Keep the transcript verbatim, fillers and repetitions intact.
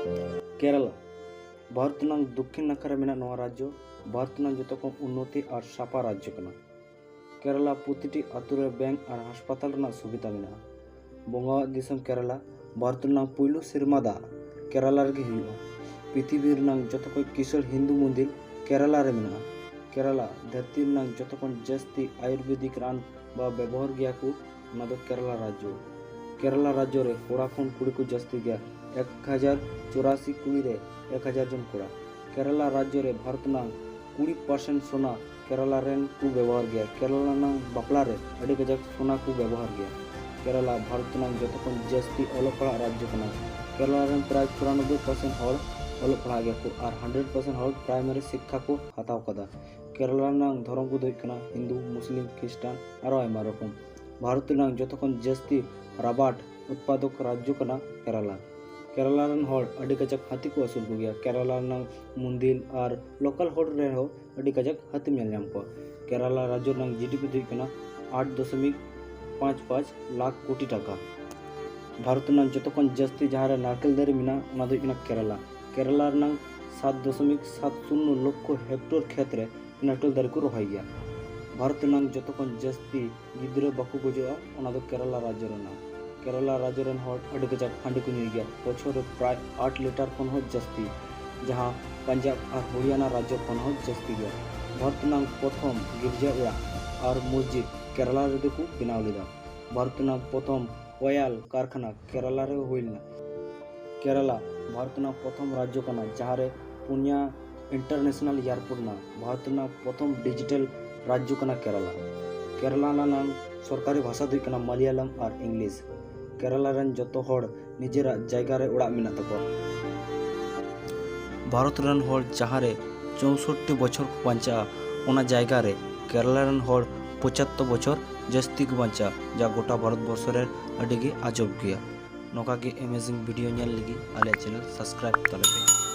ᱠᱮᱨᱟᱞᱟ ᱵᱷᱟᱨᱚᱛ ᱨᱮᱱᱟᱜ ᱫᱚᱠᱠᱷᱤᱱ ᱱᱟᱠᱷᱟ ᱨᱮ ᱢᱮᱱᱟᱜ ᱱᱚᱣᱟ ᱨᱟᱡᱽᱡᱚ ᱵᱷᱟᱨᱚᱛ ᱨᱮᱱᱟᱜ ᱡᱚᱛᱚ ᱠᱷᱚᱱ ᱩᱱᱱᱚᱛᱤ ᱟᱨ ᱥᱟᱯᱷᱟ ᱨᱟᱡᱽᱡᱚ ᱠᱟᱱᱟ᱾ ᱠᱮᱨᱟᱞᱟ ᱯᱨᱚᱛᱤᱴᱤ ᱟᱛᱳ ᱨᱮ ᱵᱮᱝᱠ ᱟᱨ ᱦᱟᱥᱯᱟᱛᱟᱞ ᱨᱮᱱᱟᱜ ᱥᱩᱵᱤᱫᱷᱟ ᱢᱮᱱᱟᱜᱼᱟ᱾ ᱵᱚᱸᱜᱟᱣᱟᱜ ᱫᱤᱥᱚᱢ ᱠᱮᱨᱟᱞᱟ ᱵᱷᱟᱨᱚᱛ ᱨᱮᱱᱟᱜ ᱯᱩᱭᱞᱩ ᱥᱮᱨᱢᱟ ᱫᱟᱜ ᱠᱮᱨᱟᱞᱟ ᱨᱮᱜᱮ ᱦᱩᱭᱩᱜᱼᱟ᱾ ᱯᱨᱤᱛᱷᱤᱵᱤ ᱨᱮᱱᱟᱜ ᱡᱚᱛᱚ ᱠᱷᱚᱱ ᱠᱤᱥᱟᱹᱬ ᱦᱤᱱᱫᱩ ᱢᱚᱱᱫᱤᱨ ᱠᱮᱨᱟᱞᱟ ᱨᱮ ᱢᱮᱱᱟᱜᱼᱟ᱾ ᱠᱮᱨᱟᱞᱟ ᱫᱷᱟᱹᱨᱛᱤ ᱨᱮᱱᱟᱜ ᱡᱚᱛᱚ ᱠᱷᱚᱱ ᱡᱟᱹᱥᱛᱤ ᱟᱭᱩᱨᱵᱮᱫᱤᱠ ᱨᱟᱱ ᱵᱟ ᱵᱮᱵᱚᱦᱟᱨ ᱜᱮᱭᱟ ᱠᱚ, ᱚᱱᱟ ᱫᱚ ᱠᱮᱨᱟᱞᱟ ᱨᱟᱡᱽᱡᱚ᱾ ᱠᱮᱨᱟᱞᱟ ᱨᱟᱡᱽᱡᱚ ᱨᱮ ᱠᱚᱲᱟ ᱠᱷᱚᱱ ᱠᱩᱲᱤ ᱠᱚ ᱡᱟᱹᱥᱛᱤ ᱜᱮᱭᱟ, ᱮᱠ ᱦᱟᱡᱟᱨ ᱪᱚᱨᱟᱥᱤ ᱠᱩᱲᱤ ᱨᱮ ᱮᱠ ᱦᱟᱡᱟᱨ ᱡᱚᱱ ᱠᱚᱲᱟ᱾ ᱠᱮᱨᱟᱞᱟ ᱨᱟᱡᱽᱡᱚ ᱨᱮ ᱵᱷᱟᱨᱚᱛ ᱨᱮᱱᱟᱜ ᱠᱩᱲᱤ ᱯᱟᱨᱥᱮᱱᱴ ᱥᱳᱱᱟ ᱠᱮᱨᱟᱞᱟ ᱨᱮᱱ ᱠᱚ ᱵᱮᱵᱚᱦᱟᱨ ᱜᱮᱭᱟ᱾ ᱠᱮᱨᱟᱞᱟ ᱨᱮᱱᱟᱜ ᱵᱟᱯᱞᱟ ᱨᱮ ᱟᱹᱰᱤ ᱠᱟᱡᱟᱠ ᱥᱳᱱᱟ ᱠᱚ ᱵᱮᱵᱚᱦᱟᱨ ᱜᱮᱭᱟ᱾ ᱠᱮᱨᱟᱞᱟ ᱵᱷᱟᱨᱚᱛ ᱨᱮᱱᱟᱜ ᱡᱚᱛᱚ ᱠᱷᱚᱱ ᱡᱟᱹᱥᱛᱤ ᱚᱞᱚᱜ ᱯᱟᱲᱦᱟᱜ ᱨᱟᱡᱽᱡᱚ ᱠᱟᱱᱟ᱾ ᱠᱮᱨᱟᱞᱟ ᱨᱮᱱ ᱯᱨᱟᱭ ᱪᱩᱨᱟᱱᱚᱵᱵᱳᱭ ᱯᱟᱨᱥᱮᱱᱴ ᱦᱚᱲ ᱚᱞᱚᱜ ᱯᱟᱲᱦᱟᱜ ᱜᱮᱭᱟ ᱠᱚ ᱟᱨ ᱦᱟᱱᱰᱨᱮᱰ ᱯᱟᱨᱥᱮᱱᱴ ᱦᱚᱲ ᱯᱨᱟᱭᱢᱟᱨᱤ ᱥᱤᱠᱠᱷᱟ ᱠᱚ ᱦᱟᱛᱟᱣ ᱠᱟᱫᱟ᱾ ᱠᱮᱨᱟᱞᱟ ᱨᱮᱱᱟᱜ ᱫᱷᱚᱨᱚᱢ ᱠᱚᱫᱚ ᱦᱩᱭᱩᱜ ᱠᱟᱱᱟ ᱦᱤᱱᱫᱩ, ᱢᱩᱥᱞᱤᱢ, ᱠᱷᱨᱤᱥᱴᱟᱱ, ᱟᱨᱚ ᱟᱭᱢᱟ ᱨᱚᱠᱚᱢ᱾ ᱵᱷᱟᱨᱚᱛ ᱨᱮᱱᱟᱜ ᱡᱚᱛᱚ ᱠᱷᱚᱱ ᱡᱟᱹᱥᱛᱤ ᱨᱟᱵᱟᱨ ᱩᱛᱯᱟᱫᱚᱠ ᱨᱟᱡᱽᱡᱚ ᱠᱟᱱᱟ ᱠᱮᱨᱟᱞᱟ᱾ ᱠᱮᱨᱟᱞᱟ ᱨᱮᱱ ᱦᱚᱲ ᱟᱹᱰᱤ ᱠᱟᱡᱟᱠ ᱦᱟᱹᱛᱤ ᱠᱚ ᱟᱹᱥᱩᱞ ᱠᱚᱜᱮᱭᱟ᱾ ᱠᱮᱨᱟᱞᱟ ᱨᱮᱱᱟᱜ ᱢᱩᱱᱫᱤᱞ ᱟᱨ ᱞᱳᱠᱟᱞ ᱦᱚᱲ ᱨᱮᱦᱚᱸ ᱟᱹᱰᱤ ᱠᱟᱡᱟᱠ ᱦᱟᱹᱛᱤᱢ ᱧᱮᱞ ᱧᱟᱢ ᱠᱚᱣᱟ᱾ ᱠᱮᱨᱟᱞᱟ ᱨᱟᱡᱽᱡᱚ ᱨᱮᱱᱟᱜ ᱡᱤᱰᱤᱯᱤ ᱫᱚ ᱦᱩᱭᱩᱜ ᱠᱟᱱᱟ ᱟᱴ ᱫᱚᱥᱚᱢᱤᱠ ᱯᱟᱸᱪ ᱯᱟᱸᱪ ᱞᱟᱠᱷ ᱠᱳᱴᱤ ᱴᱟᱠᱟ᱾ ᱵᱷᱟᱨᱚᱛ ᱨᱮᱱᱟᱜ ᱡᱚᱛᱚ ᱠᱷᱚᱱ ᱡᱟᱹᱥᱛᱤ ᱡᱟᱦᱟᱸ ᱨᱮ ᱱᱟᱨᱠᱮᱞ ᱫᱟᱨᱮ ᱢᱮᱱᱟᱜᱼᱟ, ᱚᱱᱟ ᱫᱚ ᱦᱩᱭᱩᱜ ᱠᱟᱱᱟ ᱠᱮᱨᱟᱞᱟ᱾ ᱠᱮᱨᱟᱞᱟ ᱨᱮᱱᱟᱜ ᱥᱟᱛ ᱫᱚᱥᱚᱢᱤᱠ ᱥᱟᱛ ᱥᱩᱱᱱᱚ ᱞᱚᱠᱠᱷᱚ ᱦᱮᱠᱴᱚᱨ ᱠᱷᱮᱛ ᱨᱮ ᱱᱟᱨᱠᱮᱞ ᱫᱟᱨᱮ ᱠᱚ ᱨᱚᱦᱚᱭ ᱜᱮᱭᱟ᱾ ᱵᱷᱟᱨᱚᱛ ᱨᱮᱱᱟᱜ ᱡᱚᱛᱚ ᱠᱷᱚᱱ ᱡᱟᱹᱥᱛᱤ ᱜᱤᱫᱽᱨᱟᱹ ᱵᱟᱠᱚ ᱜᱚᱡᱚᱜᱼᱟ, ᱚᱱᱟ ᱫᱚ ᱠᱮᱨᱟᱞᱟ ᱨᱟᱡᱽᱡᱚ ᱨᱮᱱᱟᱜ᱾ ᱠᱮᱨᱟᱞᱟ ᱨᱟᱡᱽᱡᱚ ᱨᱮᱱ ᱦᱚᱲ ᱟᱹᱰᱤ ᱠᱟᱡᱟᱠ ᱦᱟᱺᱰᱤ ᱠᱚ ᱧᱩᱭ ᱜᱮᱭᱟ᱾ ᱵᱚᱪᱷᱚᱨ ᱨᱮ ᱯᱨᱟᱭ ᱟᱴ ᱞᱤᱴᱟᱨ ᱠᱷᱚᱱ ᱦᱚᱸ ᱡᱟᱹᱥᱛᱤ, ᱡᱟᱦᱟᱸ ᱯᱟᱧᱡᱟᱵᱽ ᱟᱨ ᱦᱚᱨᱤᱭᱟᱱᱟ ᱨᱟᱡᱽᱡᱚ ᱠᱷᱚᱱ ᱦᱚᱸ ᱡᱟᱹᱥᱛᱤ ᱜᱮᱭᱟ᱾ ᱵᱷᱟᱨᱚᱛ ᱨᱮᱱᱟᱜ ᱯᱨᱚᱛᱷᱚᱢ ᱜᱤᱨᱡᱟᱹ ᱚᱲᱟᱜ ᱟᱨ ᱢᱚᱥᱡᱤᱫ ᱠᱮᱨᱟᱞᱟ ᱨᱮᱜᱮ ᱠᱚ ᱵᱮᱱᱟᱣ ᱞᱮᱫᱟ᱾ ᱵᱷᱟᱨᱚᱛ ᱨᱮᱱᱟᱜ ᱯᱨᱚᱛᱷᱚᱢ ᱚᱭᱮᱞ ᱠᱟᱨᱠᱷᱟᱱᱟ ᱠᱮᱨᱟᱞᱟ ᱨᱮ ᱦᱩᱭ ᱞᱮᱱᱟ᱾ ᱠᱮᱨᱟᱞᱟ ᱵᱷᱟᱨᱚᱛ ᱨᱮᱱᱟᱜ ᱯᱨᱚᱛᱷᱚᱢ ᱨᱟᱡᱽᱡᱚ ᱠᱟᱱᱟ, ᱡᱟᱦᱟᱸ ᱨᱮ ᱯᱩᱱᱭᱟ ᱤᱱᱴᱟᱨᱱᱮᱥᱱᱟᱞ ᱮᱭᱟᱨᱯᱳᱨᱴ ᱢᱮᱱᱟᱜᱼᱟ᱾ ᱵᱷᱟᱨᱚᱛ ᱨᱮᱱᱟᱜ ᱯᱨᱚᱛᱷᱚᱢ ᱰᱤᱡᱤᱴᱟᱞ ᱨᱟᱡᱽᱡᱚ ᱠᱟᱱᱟ ᱠᱮᱨᱟᱞᱟ᱾ ᱠᱮᱨᱟᱞᱟ ᱨᱮᱱᱟᱜ ᱥᱚᱨᱠᱟᱨᱤ ᱵᱷᱟᱥᱟ ᱫᱚ ᱦᱩᱭᱩᱜ ᱠᱟᱱᱟ ᱢᱟᱞᱭᱟᱞᱚᱢ ᱟᱨ ᱤᱝᱞᱤᱥ᱾ ᱠᱮᱨᱟᱞᱟ ᱨᱮᱱ ᱡᱚᱛᱚ ᱦᱚᱲ ᱱᱤᱡᱮᱨᱟᱜ ᱡᱟᱭᱜᱟ ᱨᱮ ᱚᱲᱟᱜ ᱢᱮᱱᱟᱜ ᱛᱟᱠᱚᱣᱟ᱾ ᱵᱷᱟᱨᱚᱛ ᱨᱮᱱ ᱦᱚᱲ ᱡᱟᱦᱟᱸ ᱨᱮ ᱪᱳᱥᱚᱴᱴᱤ ᱵᱚᱪᱷᱚᱨ ᱠᱚ ᱵᱟᱧᱪᱟᱜᱼᱟ, ᱚᱱᱟ ᱡᱟᱭᱜᱟ ᱨᱮ ᱠᱮᱨᱟᱞᱟ ᱨᱮᱱ ᱦᱚᱲ ᱯᱚᱸᱪᱟᱛᱛᱳᱨ ᱵᱚᱪᱷᱚᱨ ᱡᱟᱹᱥᱛᱤ ᱠᱚ ᱵᱟᱧᱪᱟᱜᱼᱟ, ᱡᱟ ᱜᱚᱴᱟ ᱵᱷᱟᱨᱚᱛ ᱵᱚᱨᱥᱚ ᱨᱮ ᱟᱹᱰᱤ ᱜᱮ ᱟᱡᱚᱵ ᱜᱮᱭᱟ᱾ ᱱᱚᱝᱠᱟ ᱜᱮ ᱮᱢᱮᱡᱤᱝ ᱵᱷᱤᱰᱤᱭᱳ ᱧᱮᱞ ᱞᱟᱹᱜᱤᱫ ᱟᱞᱮᱭᱟᱜ ᱪᱮᱱᱮᱞ ᱥᱟᱵᱥᱠᱨᱟᱭᱤᱵ ᱛᱟᱞᱮ ᱯᱮ᱾